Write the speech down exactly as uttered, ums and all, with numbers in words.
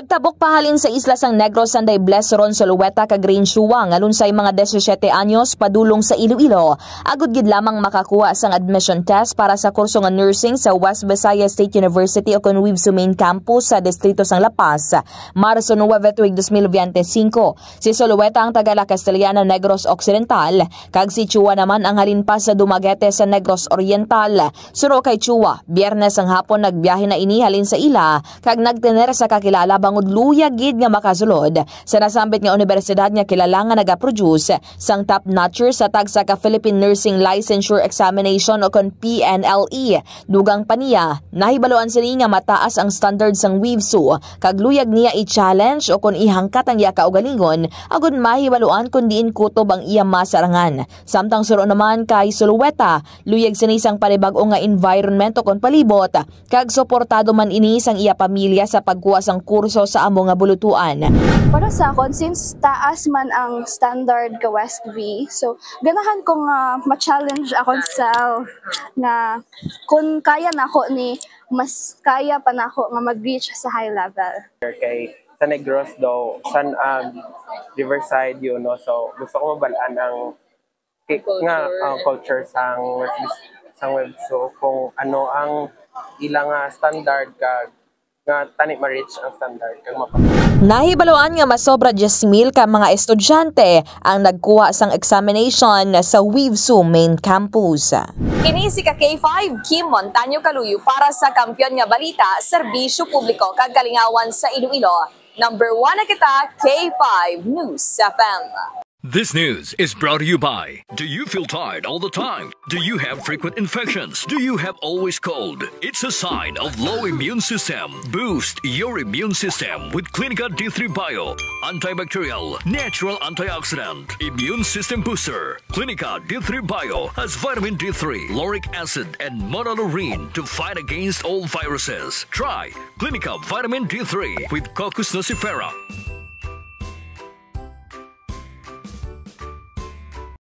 Tabok pa halin sa isla sang Negros, Sanday Bless Ron Solueta kag Rain Shua nga lunsay mga disisiete anyos padulong sa Iloilo, agod gid lamang makakuha sang admission test para sa kurso nga nursing sa West Visayas State University o kon WVSU Main Campus sa distrito sang La Paz, Marso nuebe tuig dos mil biyente singko. Si Solueta ang taga La Castellana, Negros Occidental, kag si Shua naman ang halin pa sa Dumaguete sa Negros Oriental. Suno kay Shua, Biyernes ang hapon nagbiyahe na ini halin sa ila kag nagtener sa kakilala bangod luyag gid nga makasulod sa nasambit nga unibersidad nga kilala nga nagaproduce sang top notcher sa tagsa ka Philippine Nursing Licensure Examination o kon P N L E. Dugang pa niya, nahibaluan sini nga mataas ang standard sang WVSU kag luyag niya i-challenge o kon ihangkat ang iya kaugalingon agod mahibaluan kon diin kutob ang iya masarangan. Samtang suno naman kay Solueta, luyag sini sang panibag-o nga environment o kon palibot, kag suportado man ini sang iya pamilya sa pagkuha sang kurso sa amo nga bulutuan. Para sa akon, since taas man ang standard ka West V, so ganahan ko nga ma-challenge akon self nga kung kaya nako ni, mas kaya pa nako nga mag-reach sa high level. Kay sa Negros daw, San Ag, Riverside, you know, so gusto ko mabal-an ang ki-, nga, culture. Ang culture sang West, sang West. So kung ano ang ila nga standard kag nga tani ma-reach ang standard kag mapasok. Nahibaluan nga masobra diyes mil ka mga estudyante ang nagkuha sang examination sa WVSU Main Campus. Kini si ka K five, Kim Montaño Kaluyo para sa Kampiyon nga Balita, Serbisyo Publiko kag Kalingawan sa Iloilo. Number one na kita, K five News F M. This news is brought to you by. Do you feel tired all the time? Do you have frequent infections? Do you have always cold? It's a sign of low immune system. Boost your immune system with Clinica D three Bio. Antibacterial, natural antioxidant, immune system booster. Clinica D three Bio has vitamin D three, lauric acid, and monolaurin to fight against all viruses. Try Clinica Vitamin D three with Cocos nucifera.